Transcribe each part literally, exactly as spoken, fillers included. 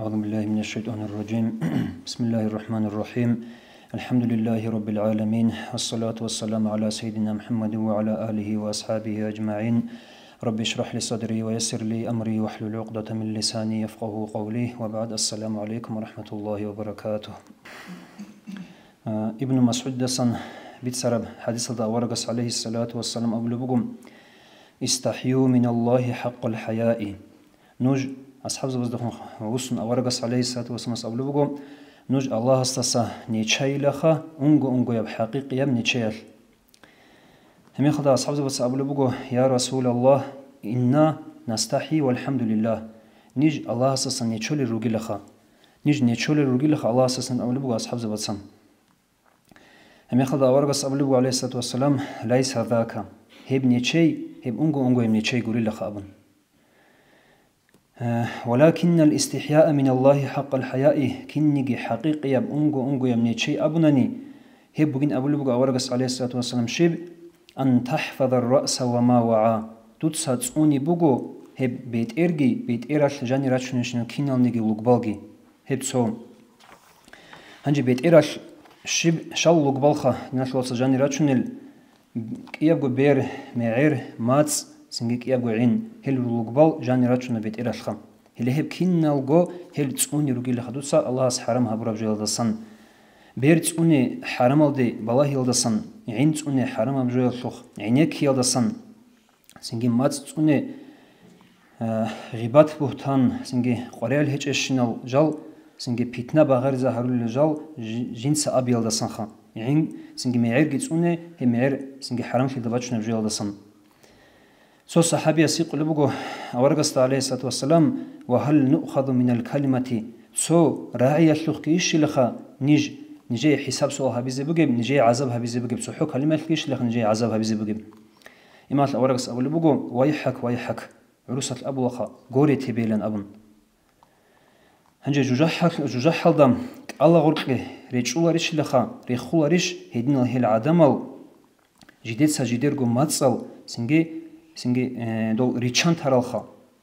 أعوذ بالله من الشيطان الرجيم. بسم الله الرحمن الرحيم. الحمد لله رب العالمين. والصلاة والسلام على سيدنا محمد وعلى آله وأصحابه أجمعين. رب اشرح لي صدري ويسر لي أمري واحلل عقدة من لساني يفقهوا قولي. وبعد. السلام عليكم ورحمة الله وبركاته. Э, Ибну МасгӀуддасан бицараб хӀадисалда аварагас, гӀалайгьиссалату вассалам, абулеб буго: «Истахью миналлахи хӀакъал хӀаяи». Нуж, асхӀабзабаздехун вуссун аварагас, гӀалайгьиссалату вассаламас, абулеб буго: «Нуж Аллагьасдаса нечайилаха, унго-унгояб хӀакъикъияб нечаялъ». Гьебмехалда асхӀабзабаца абулеб буго: «Я Расулаллагь, инна настахӀи валхӀамдулиллагь». Ниж Аллагьасдасан нечолел ругилаха. Ниж нечолел ругилаха Аллагьасдасан, абулеб буго асхӀабзабаца. Гьебмехалда аварагас абулеб буго, гӀалайгьиссалату вассалам: «Лайса зака». Гьеб нечей, гьеб унго-унгояб нечей гурилаха абун. Э, «Валакиннал истихӀяа миналлахи хӀакъал хӀаяи», кинниги хӀакъикъияб унго-унгояб нечей абунани, гьеб бугин абулеб буго аварагас, гӀалайгьиссалату вассалам, щиб: «Ан тахӀфазар раъса ва ма вагӀа». Дуца цӀуни буго гьеб бетӀерги, бетӀералъ жанир рачунищинал киналниги лугбалги. Гьеб цо. Гьанже бетӀералъ щиб щал лугбалха, диналъул вацал, жанир рачунел? КӀиябго бер, мегӀер, мацӀ, цинги кӀиябго гӀин, гьел лугбал жанир рачуна бетӀералъха. Гьеле гьеб киналго гьел цӀуни ругилаха дуца Аллагьас хӀарам гьабураб жоялдасан. Бер цӀуни хӀарамалде балагьиялдасан, гӀин цӀуни хӀарамаб жоялъухъ гӀенеккиялдасан, цинги мацӀ цӀуне, э, гъибат-бугьтан, цинги къваригӀел гьечӀебщинал жал, цинги питна багъаризе гьарулел жал жи-, жинца абиялдасанха. ГӀин, цинги мегӀерги цӀуне, гьеб мегӀер цинги хӀарамлъида бачунеб жоялдасан. Цо сахӀабияс гьикъулеб буго аварагасда, гӀалайгьиссалату вассалам: «Ва гьал нуъхазу минал калимати?» Цо рагӀиялъухъги ищилаха ниж, нижее хӀисаб-суал гьабизе бугеб, нижее гӀазаб гьабизе бугеб, цохӀо калимаялъги ищилаха нижее гӀазаб гьабизе бугеб? Имамал аварагас абулеб буго: «Вайхак, вайхак», гӀурусалъ абулаха: «Горе тебейилан», – абун. Гьанже жужахӀал-, жужахӀалда кӀалагъоркье речӀчӀуларищилаха, рехуларищ гьединал гьел гӀадамал, жидеца жидерго мацӀал, цинги, цинги, э, дол риччан таралха.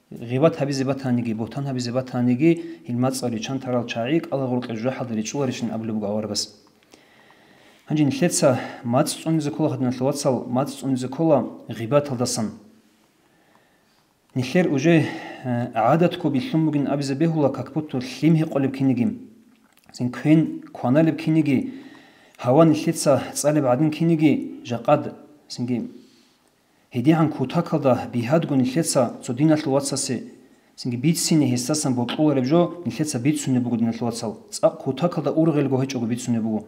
Гъибат гьабизе батаниги, бугьтан гьабизе батаниги, гьел мацӀал риччан тарал чагӀи кӀалагъоркье жужахӀалда речӀчӀуларищин абулеб буго аварагас. Гьанже нилъеца мацӀ цӀунизе ккола, диналъул вацал, мацӀ цӀунизе ккола гъибаталдасан. Нилъер уже, э, гӀадатго билълъун бугин абизе бегьула, как будто лъим гьекъолеб киниги, цин квен кваналеб киниги, гьава нилъеца цӀалеб гӀадин киниги, жакъад, цинги гьедигӀан кутакалда бигьадго нилъеца цо диналъул вацасе, цинги бицине гьесдасан бокьулареб жо нилъеца бицунеб буго, диналъул вацал, цӀакъ кутакалда ургъелго гьечӀого бицунеб буго.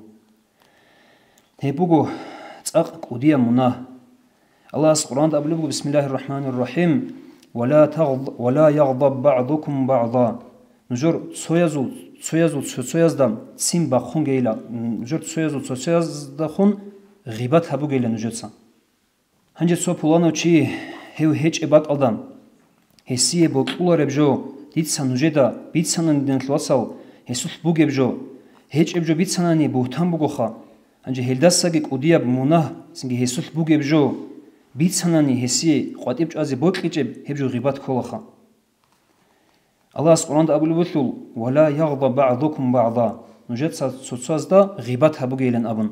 Гьеб буго цӀакъ кӀудияб мунагь. Аллагьас Къуръанда абулеб буго: «Бисмиллагьир рахӀманир рахӀим. Ва ла тагъ-, ва ла ягъдаб багӀдукум багӀда». Нужер цоязул, цоязул цо-, цоязда ццин бахъунгейила, нужер цоязул цо-цояздахун гъибат гьабугейила нужеца. Гьанже цо пуланав чи гьев гьечӀеб бакӀалда, гьесие бокьулареб жо дица нужеда бицанани, диналъул вацал, гьесулъ бугеб жо, гьечӀеб жо бицанани бугьтан бугоха. Гьанже гьелдасаги кӀудияб мунагь, цинги гьесулъ бугеб жо бицанани гьесие къватӀиб чӀвазе бокьичӀеб гьеб жо гъибат кколаха. Аллагьас Къуръанда абулеб буго: «Ва ла ягъдаб багӀдукум багӀда», нужеца цо-цоязда гъибат гьабугейилан абун.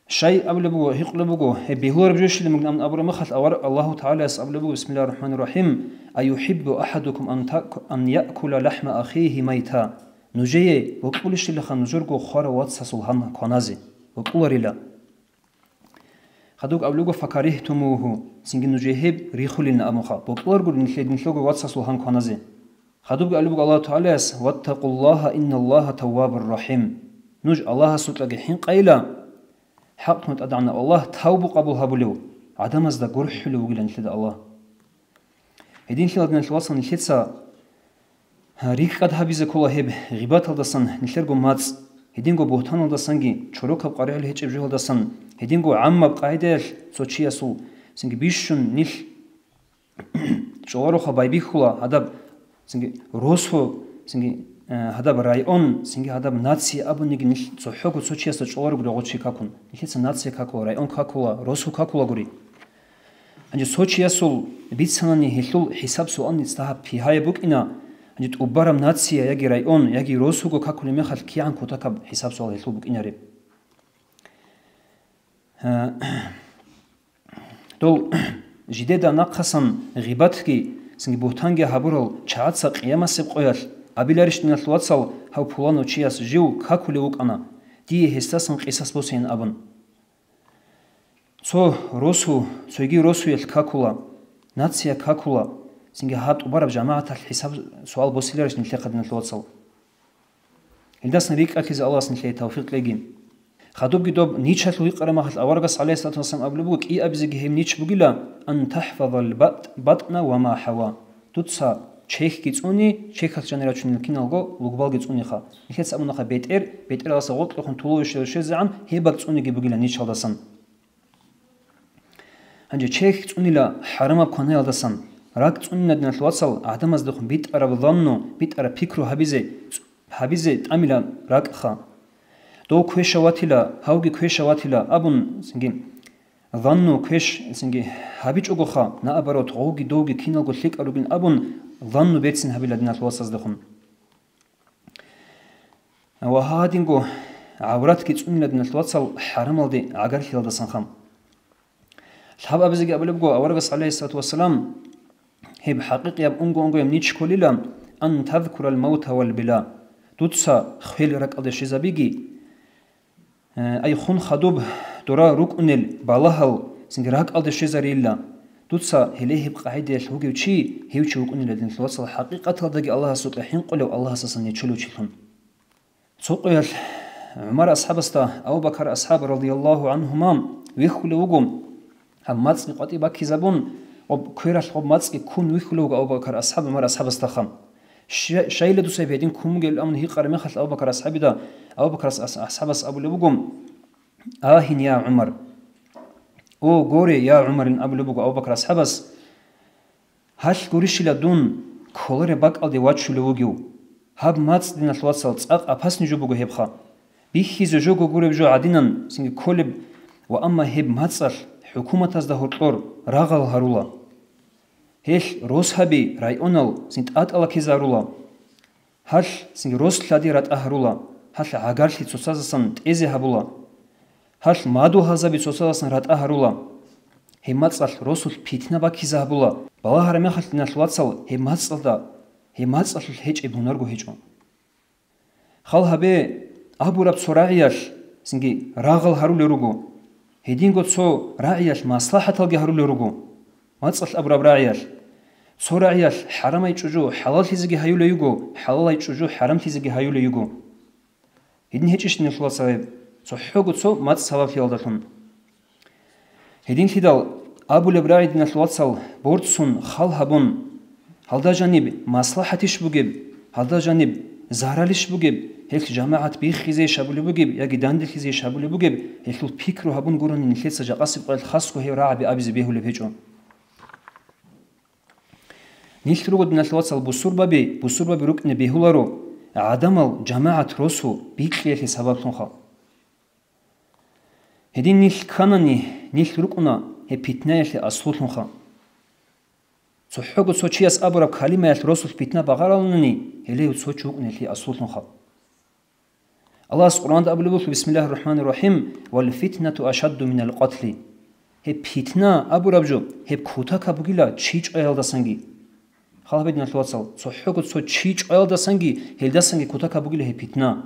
Щай абулеб буго, гьикъулеб буго, гьеб бегьулареб жо щилеб бугин абураб мехалъ, авар Аллагьу ТагӀалаяс абулеб буго, бисмиллагьир рахӀманир рахӀим: «Аюхиббу ахӀадукум ан так-, ан яъкула лахӀма ахихи майта». Нужее бокьулищилаха нужерго хварав вацасул гьан кваназе? Бокьуларила. Хадуб абулеб буго: «Факарихтумугьу», цинги нужее гьеб рихулилан абунха, бокьуларгури нилъе-, нилъего вацасул гьан кваназе. Хадубги абулеб буго Аллагьу ТагӀалаяс: «Ваттакъуллагьа, инналлагьа таввабур рахӀим». Нуж Аллагьасукьаги хӀинкъайила, хӀакълъун тӀадегӀанав Аллагь тавбу къабул гьабулев, гӀадамазда гурхӀулев вугилан нилъеда Аллагь. Гьединлъидал, диналъул вацал, нилъеца рикӀкӀад гьабизе ккола гьеб гъибаталдасан, нилъерго мацӀ, гьединго бугьтаналдасанги, чорокаб къваригӀел гьечӀеб жоялдасан, гьединго гӀаммаб къагӀидаялъ цо чиясул, цинги бищун нилъ чӀолароха байбихьула гьадаб, цинги росу, цинги, э, гьадаб район, цинги гьадаб нация абуниги нилъ цохӀого цо чиясда чӀоларогури гъочи какун. Нилъеца нация какула, район какула, росу какулагури. Гьанже цо чиясул бицанани гьелъул хӀисаб-суал ниц дагьаб пигьаяб букӀина, Гьанже тӀубараб нация яги район, яги росуго какулеб мехалъ кигӀан кутакаб хӀисаб-суал гьелъул букӀинареб? Гьа, дол жидеда нахъасан гъибатги, цинги бугьтанги гьабурал чагӀаца къиямасеб къоялъ абиларищ, диналъул вацал, гьав пуланав чияс жив какулев вукӀана, дие гьесдасан къисас босейин абун. Цо росу цоги росуялъ какула, нация какула, цинги гьаб тӀубараб жамагӀаталъ хӀисаб-суал босиларищ нилъехъа, диналъул вацал? Гьелдасан рикӀкӀалъизе Аллагьас нилъее тавфикъ кьеги. Хадубги доб ничалъул гьикъараб мехалъ аварагас, гӀалайгьиссалату вассалам, абулеб буго, кӀиабизеги гьеб нич бугила: «Ан тахӀфазал бат-, батӀна ва ма хӀава». Дуца чехьги цӀуни, чехьалъ жанир рачунел киналго лугбалги цӀуниха. Нилъеца абунаха бетӀер, бетӀералдаса гъоркьехун тулуй щвезегӀан гьеб бакӀ цӀуниги бугила ничалдасан. Гьанже чехь цӀунила хӀарамаб кванаялдасан, ракӀ цӀунила, диналъул вацал, гӀадамаздехун битӀараб занну, битӀараб пикру гьабизе, гьабизе тӀамила ракӀха. Дов квеша ватила, гьавги квеша ватила абун, цинги, занну, квеш, цинги, гьабичӀогоха, наоборот, гъовги довги киналго лъикӀал ругин абун, занну берцин гьабила, диналъул вацаздехун. Ва гьадинго гӀавратги цӀунила, диналъул вацал, хӀарамалде гӀагарлъиялдасанха. Лъабабизеги абулеб буго аварагас, гӀалайгьиссалату вассалам, гьеб хӀакъикъияб унго-унгояб нич кколила: «Ан тазкурал мавта вал била». Дуца хвел ракӀалде щвезабиги, Э, ай хун хадуб, дора рукӀунел балагьал цинги ракӀалде щвезарейилла. Дуца гьеле гьеб къагӀидаялъ вугев чи, гьев чи вукӀунила, диналъул вацал, хӀакъикъаталдаги Аллагьасукьа хӀинкъулев, Аллагьасасан нечолев чилъун. Цо къоялъ ГӀумар асхӀабасда Абу Бакар асхӀаб, радияллагьу гӀанхума, вихьулев вуго. Гьаб мацӀги къватӀи баккизабун, гъоб квералъ гъоб мацӀги ккун вихьулев вуго Абу Бакар асхӀаб ГӀумар асхӀабасдахъа. Щай-, щайила дуца гьеб гьедин ккун бугеб? Амма гьикъараб мехалъ Абу Бакар асхӀабида, Абу Бакар ас-, ас-, асхӀабас абулеб буго: «Агьин, я ГӀумар! О, горе, я ГӀумар!» – ин абулеб буго Абу Бакар асхӀабас. Гьалъ гурищила дун кколареб бакӀалде вачулев вугев? Гьаб мацӀ, диналъул вацал, цӀакъ апасни жо буго гьебха. Бихьизе жого гуреб жо гӀадинан цинги кколеб, ва амма гьеб мацӀалъ хӀукуматазда гьоркьор рагъал гьарула. Гьелъ росаби районал цин тӀатӀала ккезарула. Гьалъ цинги рос лъади ратӀа гьарула, гьалъ гӀагарлъи цоцазасан тӀезе гьабула. Гьалъ мадугьалзаби цоцазасан ратӀа гьарула. Гьеб мацӀалъ росулъ питна баккизе гьабула. Балагьараб мехалъ, диналъул вацал, гьеб мацӀалда, гьеб мацӀалъулъ гьечӀеб гьунарго гьечӀо. Хал гьабе, абураб цо рагӀиялъ цинги рагъал гьарулел руго. Гьединго цо рагӀиялъ маслахӀаталги гьарулел руго. МацӀалъ абураб рагӀиялъ. Цо рагӀиялъ хӀарамай чӀужу хӀалаллъизеги гьаюлей йиго, хӀалалай чӀужу хӀарамлъизеги гьаюлей йиго. Гьедин гьечӀищ, диналъул вацал, гьеб? ЦохӀого цо мацӀ сабаблъиялдалъун. Гьединлъидал абулеб рагӀи, диналъул вацал, борцун, хал гьабун, гьалда жаниб маслахӀатищ бугеб, гьалда жаниб заралищ бугеб, гьелъ жамагӀат биххизейищ гьабулеб бугеб яги данделъизейищ гьабулеб бугеб, гьелъул пикру гьабун гурони нилъеца жакъасеб къоялъ хасго гьев рагӀаби абизе бегьулеб гьечӀо. Нилъ руго, диналъул вацал, бусурбаби, бусурбаби рукӀине бегьуларо, гӀадамал, жамагӀат росу бикьиялъе сабаблъунха. Гьедин нилъ кканани, нилъ рукӀуна гьеб питнаялъе аслулъунха. ЦохӀого цо чияс абураб калимаялъ росулъ питна багъаралунани, гьелев цо чи вукӀуналъе аслулъунха. Аллагьас Къуръанда абулеб буго: «Бисмиллагьир рахӀманир рахӀим, вал фитнату ашадду минал къатли». Гьеб питна абураб жо, гьеб кутакаб бугила чи чӀваялдасанги. Хал гьабе, диналъул вацал, цохӀого цо чи чӀваялдасанги, гьелдасанги кутакаб бугила гьеб питна.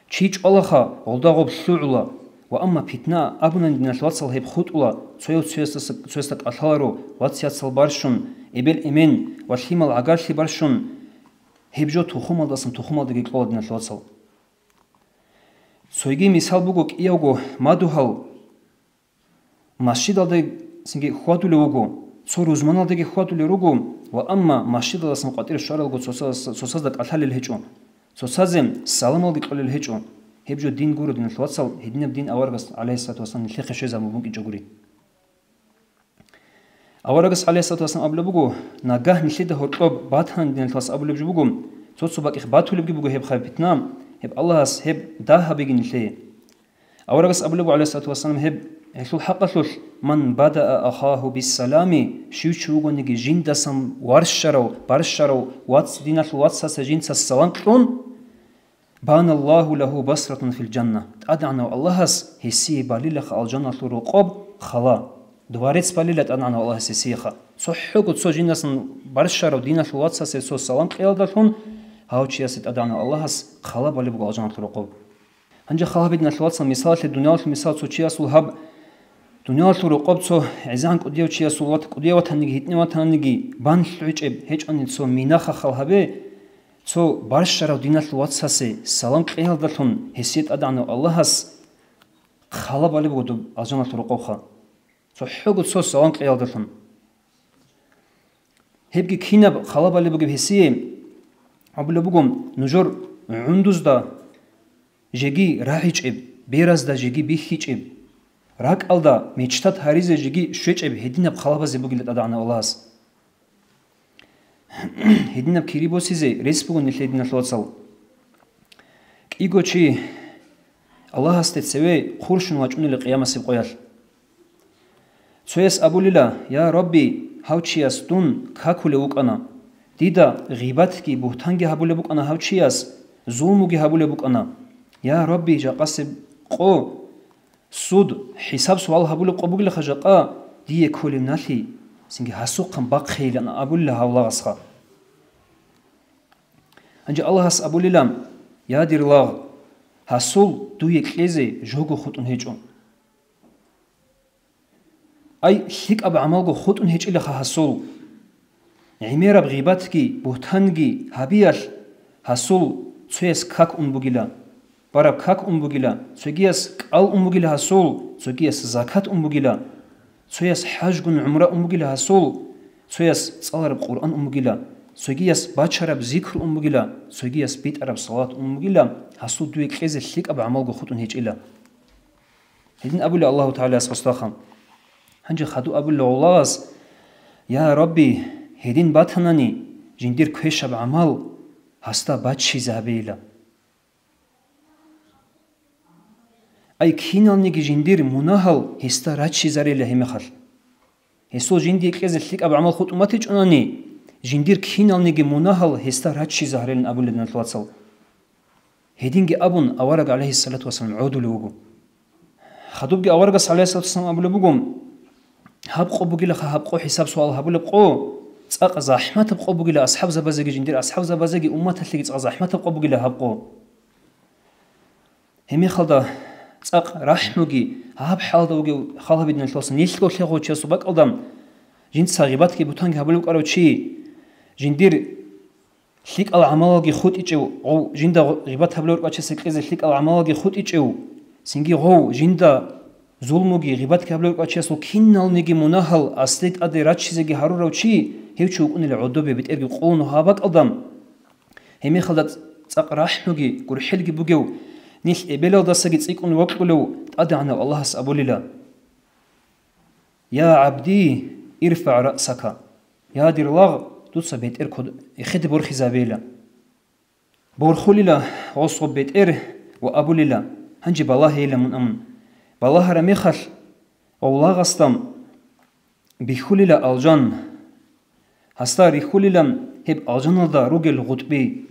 Чи чӀвалаха, гъолда гъоб лъугӀула, ва амма питна абунани, диналъул вацал, гьеб хутӀула, цояв цоясдаса, цоясда кӀалъаларо, вац-яцал барщун, эбел-эмен ва лъимал гӀагарлъи барщун, гьеб жо тухумалдасан тухумалдаги кьола, диналъул вацал. Цойги мисал буго кӀиявго мадугьал. Масжидалда цинги хьвадулев вуго, цо рузманалдаги хьвадулел руго, ва амма масжидалдасан къватӀир щваралго цоцаз-, цоцазда кӀалъалел гьечӀо, цоцазе саламалги кьолел гьечӀо. Гьеб жо дин гуро, диналъул вацал, гьединаб дин аварагас, гӀалайгьиссалату вассалам, нилъехъе щвезабун букӀинчӀо гури. Аварагас, гӀалайгьиссалату вассалам, абулеб буго: «Нагагь нилъеда гьоркьоб батани, диналъул вацал», абулеб жо буго, цо-цо бакӀихъ батулебги буго гьеб хаб питна, гьеб Аллагьас гьеб дагь гьабиги нилъее. Аварагас абулеб буго, гӀалайгьиссалату вассалам, гьеб Гьелъул хӀакъалъулъ, «Ман бадаа ахаху биссалами», щив чи вугониги жиндасан варщарав, барщарав вац, диналъул вацасе жинца салам кьун, «Баналлагьу лагьу басратан фил жанна», ТӀадегӀанав Аллагьас гьесие балилаха алжаналъул рокъоб хала, дворец балила ТӀадегӀанав Аллагьас гьесиеха. ЦохӀого цо жиндасан барщарав диналъул вацасе цо салам кьеялдалъун, гьав чиясе ТӀадегӀанав Аллагьас хала балеб буго алжаналъул рокъоб. Гьанже хал гьабе, диналъул вацал, мисалалъе, дуниялалъул мисал цо чиясул гьаб, дуниялалъул рокъоб цо гӀезегӀан кӀудияв чиясул ват-, кӀудияв ватаниги, гьитӀинав ватаниги, бан лъугӀичӀеб гьечӀони цо минаха хал гьабе, цо барщарав диналъул вацасе салам кьеялдалъун гьесие ТӀадегӀанав Аллагьас хала балеб буго доб алжаналъул рокъобха. ЦохӀого цо салам кьеялдалъун. Гьебги кинаб хала балеб бугеб гьесие? Абулеб буго, нужер гӀундузда жеги рагӀичӀеб, беразда жеги бихьичӀеб, ракӀалда мечтат гьаризе жеги щвечӀеб гьединаб хала базе бугила ТӀадегӀанав Аллагьас. Гьединаб кири босизе рес буго нилъее, диналъул вацал. КӀиго чи Аллагьасде цеве хурщун вачӀунила къиямасеб къоялъ. Цояс абулила: «Я Рабби, гьав чияс дун какулев вукӀана. Дида гъибатги бугьтанги гьабулеб букӀана гьав чияс, зулмуги гьабулеб букӀана. Я Рабби, жакъасеб къо, суд, хӀисаб-суал гьабулеб къо бугелаха жакъа, дие кколеб налъи, цинги гьасухъан бахъейилан», — абулила гьав лагъасха. Гьанже Аллагьас абулила: «Я дир лагъ, гьасул дуе кьезе жого хутӀун гьечӀо». Ай, лъикӀаб гӀамалго хутӀун гьечӀилаха гьасул. ГӀемераб гъибатги бугьтанги гьабиялъ гьасул цояс как ун бугила, бараб как ун бугила, цогияс кӀал ун бугила гьасул, цогияс закат ун бугила, цояс хӀажгун гӀумра ун бугила гьасул, цояс цӀалараб Къуръан ун бугила, цогияс бачараб зикру ун бугила, цогияс битӀараб салат ун бугила, гьасул дуе кьезе лъикӀаб гӀамалго хутӀун гьечӀила. Гьедин абула Аллагьу ТагӀалаяс гъосдаха. Гьанже хадув абула гъов лагъас: «Я Рабби, гьедин батанани, жиндир квешаб гӀамал гьасда баччизе гьабейила». Ай, киналниги жиндир мунагьал гьесда раччизарила гьеб мехалъ. Гьесул жиндие кьезе лъикӀаб гӀамал хутӀун батичӀунани, жиндир киналниги мунагьал гьесда раччизе гьарилин абулеб, диналъул вацал. Гьединги абун, авараг, гӀалайгьиссалату вассалам, гӀодулев вуго. Хадубги аварагас, гӀалайгьиссалату вассалам, абулеб буго: «Гьаб къо бугилаха, гьаб къо, хӀисаб-суал гьабулеб къо, цӀакъ захӀматаб къо бугила асхӀабзабазеги, жиндир асхӀабзабазеги, умматалъеги цӀакъ захӀматаб къо бугила гьаб къо». Гьеб мехалда цӀакъ рахӀмуги, гьаб хӀалда вугев хал гьабе, диналъул вацал, нилъго лъегӀав чиясул бакӀалда жинца гъибатги бугьтанги гьабулев вукӀарав чи, жиндир лъикӀал гӀамалалги хутӀичӀев, гъов жинда гъибат гьабулев вукӀарав чиясе кьезе лъикӀал гӀамалалги хутӀичӀев, цинги гъов жинда зулмуги гъибатги гьабулев вукӀарав чиясул киналниги мунагьал асле тӀаде раччизеги гьарурав чи, гьев чи вукӀунила гӀодобе, бетӀерги къулун гьаб бакӀалда. Гьеб мехалда цӀакъ рахӀмуги, гурхӀелги бугев, нилъ эбелалдасаги цӀикӀкӀун вокьулев ТӀадегӀанав Аллагьас абулила: «Я гӀабди, ирфагӀ раъсака». Я дир лагъ, дуца бетӀер код-, эхеде борхизабейила. Борхулила гъос гъоб бетӀер ва абулила: «Гьанже балагьейила мун», — амун. Балагьараб мехалъ, гъов лагъасда бихьулила алжан. Гьасда рихьулила гьеб алжаналда ругел гъутӀби.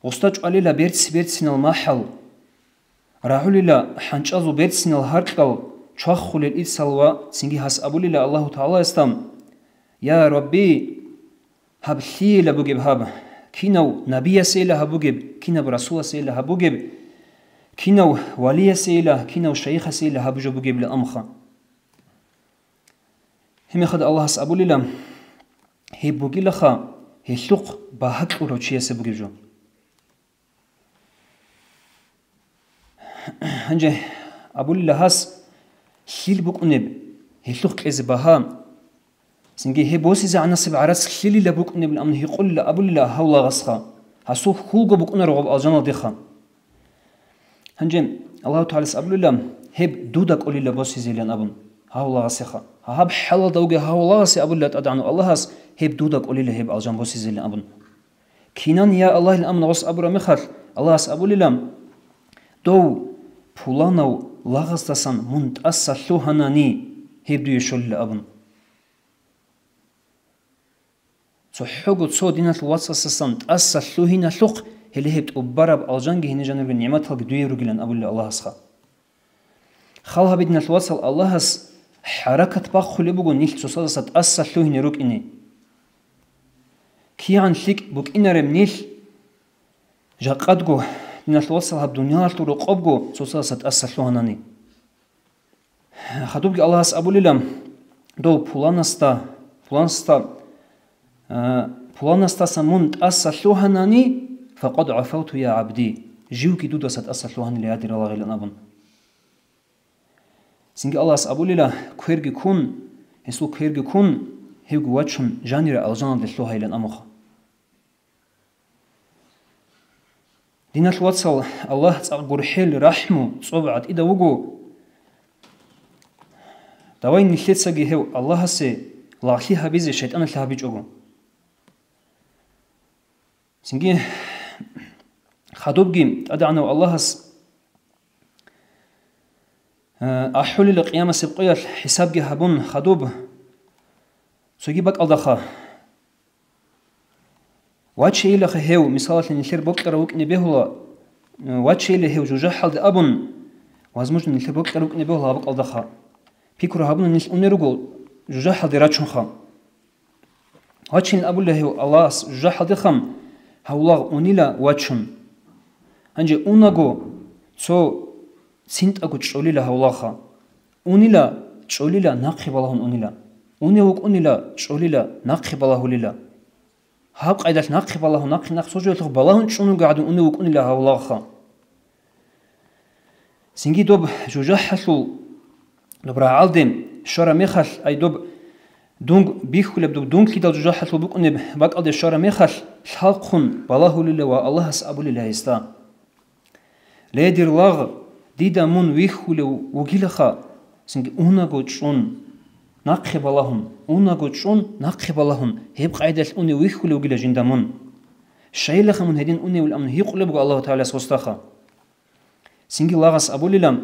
Гъосда чӀвалила берци-берцинал махӀал. РагӀулила хӀанчӀазул берцинал гьаркьал, чвахулел ицал ва цинги гьас абулила Аллагьу ТагӀалаясда: «Я Рабби, гьаб лъиела бугеб гьаб, кинав набиясейила гьаб бугеб, кинаб расуласейила гьаб бугеб, кинав валиясейила, кинав шайихасейила гьаб жо бугебила амха». Гьеб мехалда Аллагьас абулила: «Гьеб бугилаха гьелъухъ багьа кьурав чиясе бугеб жо». Гьанже абулила гьас, лъил букӀунеб гьелъухъ кьезе багьа, цинги гьеб босизегӀанасеб гӀарац лъилила букӀунеб, амма гьикъулила абулила гьав лагъасха, гьасул хьулго букӀунаро гъоб алжаналдеха. Гьанже Аллагьу ТагӀалас абулила: «Гьеб дуда кӀолила босизейилан», — абун, гьав лагъасеха. Гьаб хӀалалда вугев гьав лагъасе абулила ТӀадегӀанав Аллагьас: «Гьеб дуда кӀолила гьеб алжан босизейилан», — абун. «Кинан, я Аллагьил», — амун гъос абураб мехалъ, Аллагьас абулила: «Дов пуланав лагъасдасан мун тӀаса лъугьанани, гьеб дуе щолила абун. ЦохӀого цо диналъул вацасдасан тӀаса лъугьиналъухъ, гьеле гьеб тӀубараб алжанги гьенир жанирго нигӀматалги дуе ругилан абулеб Аллагьасха. Хал гьабе, диналъул вацал, Аллагьас хӀаракат бахъулеб буго нилъ цоцаздаса тӀаса лъугьине рукӀине. КигӀан лъикӀ букӀинареб нилъ жакъадго, диналъул вацал, гьаб дуниялалъул рокъобго цоцаздаса тӀаса лъугьанани. Хадубги Аллагьас абулила, дов пуланасда, пуланасда, а, пуланасдаса мун тӀаса лъугьанани, факъад гӀафавту, я гӀабди, живги дудаса тӀаса лъугьанила, я дир лагъилан абун. Цинги Аллагьас абулила, кверги ккун, гьесул кверги ккун, гьевги вачун жанира алжаналде лъугьайилан амуха. Диналъ вацал, Аллагь цӀакъ гурхӀел, рахӀму, цӀоб гӀатӀида вуго. Давай нилъецаги гьев Аллагьасе лагълъи гьабизе шайтӀаналъ гьабичӀого. Цинги хадубги ТӀадегӀанав Аллагьас, э, ахӀулила къиямасеб къоялъ хӀисабги гьабун хадуб цоги бакӀалдаха. Вачейилаха гьев, мисалалъе, нилъер бокьарав вукӀине бегьула, э, вачейила гьев жужахӀалде абун, возможно, нилъер бокьарав вукӀине бегьула гьаб бакӀалдаха. Пикру гьабуна нилъ унел руго жужахӀалде рачунха. Вачейин абула гьев Аллагьас жужахӀалдехъан, гьав лагъ унила вачун. Гьанже унаго цо цинтӀаго чӀолила гьав лагъха. Унила, чӀолила, нахъе балагьун унила. Унев вукӀунила, чӀолила, нахъе балагьулила. Гьаб къайдалъ нахъе балагьун, нахъе-нахъ цо жоялъухъ балагьун чӀун вуго гӀадин унев вукӀунила гьав лагъха. Цинги доб жужахӀалъул, доб рагӀалде щвараб мехалъ, ай доб дунг бихьулеб, доб дункидал жужахӀалъул букӀунеб бакӀалде щвараб мехалъ, лъалхъун балагьулила ва Аллагьас абулила гьесда: «Ле, дир лагъ, дида мун вихьулев вугилаха, цинги унаго чӀун, нахъе балагьун, унаго чӀун, нахъе балагьун, гьеб къайдалъ унев вихьулев вугила жинда мун. Щайилаха мун гьедин уневилан?» Гьикъулеб буго Аллагьу ТагӀалас гьосдаха. Цинги лагъас абулила: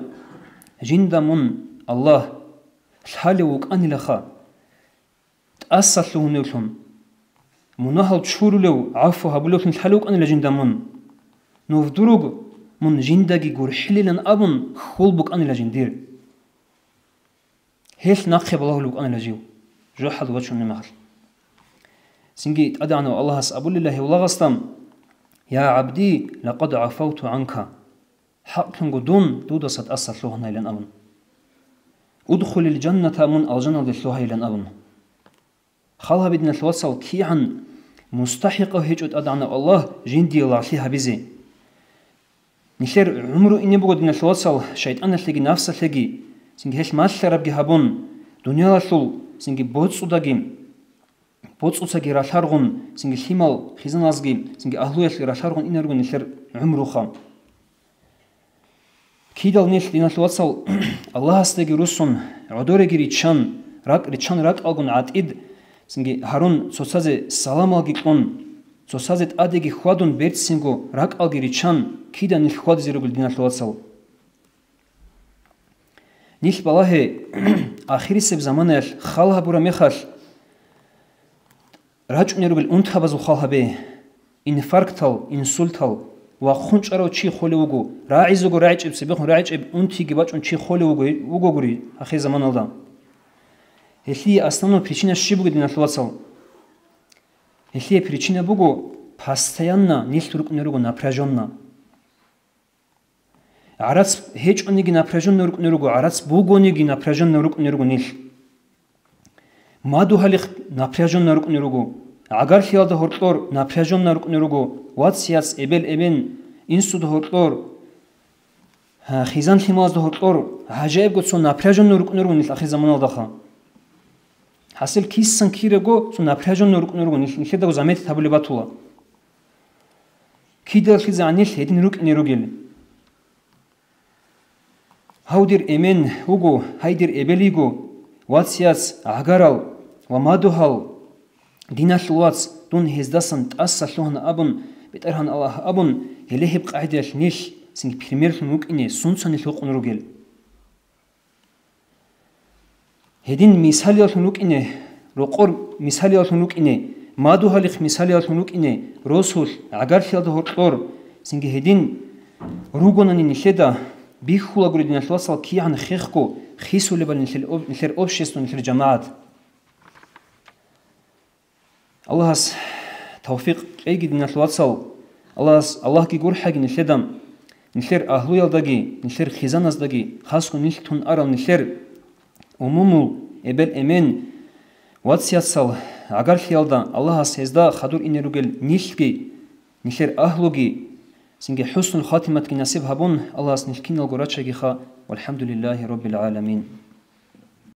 «Жинда мун, Аллагь, лъалев вукӀанилаха, тӀаса лъугьуневлъун, мунагьал чурулев, гӀафу гьабулевлъун лъалев вукӀанила жинда мун. Нугьдуруг мун жиндаги гурхӀилилан абун хьул букӀанила жиндир». Гьелъ нахъе балагьулев вукӀанила жив, жужахӀалде вачунеб мехалъ. Цинги ТӀадегӀанав Аллагьас абулила гьев лагъасда: «Я гӀабди, лакъад гӀафавту гӀанка». ХӀакълъунго дун дудаса тӀаса лъугьанайилан абун. «Удхулил жанната», мун алжаналде лъугьайилан абун. Хал гьабе, диналъ вацал, кигӀан мустахӀикъав гьечӀо ТӀадегӀанав Аллагь жиндие лагълъи гьабизе. Нилъер гӀумру ине буго, диналъ вацал, шайтӀаналъеги нафсалъеги, цинги гьелъ малъарабги гьабун, дуниялалъул цинги боцӀудаги, боцӀуцаги ралъаргъун, цинги лъимал хизаналъги, цинги агьлуялъги ралъаргъун инаруго нилъер гӀумруха. Кидал нилъ, диналъ вацал, Аллагьасдаги руссун, гӀодореги риччан, ракӀ риччан ракӀалгун гӀатӀид, цинги гьарун цоцазе саламалги кьун, цоцазе тӀадеги хьвадун берцинго ракӀалги риччан, кида нилъ хьвадизе ругел, диналъ вацал. Нилъ балагье, ахирисеб заманаялъ хал гьабураб мехалъ, рачӀунел ругел унтабазул хал гьабе, инфарктал, инсультал, вахъун чӀарав чи холев вуго, рагӀизего рагӀичӀеб, цебехун рагӀичӀеб унтиги бачӀун чи холев вуго, вугогури ахир заманалда. Гьелъие основной причина щиб буго, диналъ вацал? Гьелъие причина буго, постоянно нилъ рукӀунел руго напряженно. ГӀарац гьечӀониги напряженно рукӀунел руго, гӀарац бугониги напряженно рукӀунел руго нилъ. Мадугьалихъ напряженно рукӀунел руго, гӀагарлъиялда гьоркьор напряженно рукӀунел руго, вац-яц, эбел-эмен, инсуда гьоркьор, гьа, хизан-лъималазда гьоркьор гӀажаибго цо напряженно рукӀунел руго нилъ ахир заманалдаха. ХӀасил кисан кирего цо напряженно рукӀунел руго нилъ, нилъедаго заметить гьабулеб батула. КидалъизегӀан нилъ гьедин рукӀине ругел. Гьав дир эмен вуго, гьай дир эбел йиго, вац-яц, гӀагарал ва мадугьал, диналъул вац, дун гьездасан тӀаса лъугьана абун, БетӀергьан Аллагь абун, гьеле гьеб къагӀидаялъ нилъ цинги примерлъун вукӀине сунца нилъ вукъун ругел. Гьедин мисалиялъун рукӀине, рокъор мисалиялъун рукӀине, мадугьалихъ мисалиялъун рукӀине, росулъ, гӀагарлъиялда гьоркьор, цинги гьедин ругонани нилъеда бихьулагури, диналъул вацал, кигӀан хехго хисулебали нилъер об-, нилъер общество, нилъер жамагӀат. Аллагьас тавфикъ кьейги, диналъул вацал, Аллагьас, Аллагьги гурхӀаги нилъеда, нилъер агьлуялдаги, нилъер хизаназдаги, хасго нилъ тун арал нилъер умумул эбел-эмен, вацияцал гӀагарлъиялда Аллагьас гьезда хадур ине ругел нилъги, нилъер агьлуги, цинги хӀуснул хатиматги насиб гьабун, Аллагьас нилъ киналго рачагиха. ВалхӀамдулиллагьи раббил гӀаламин.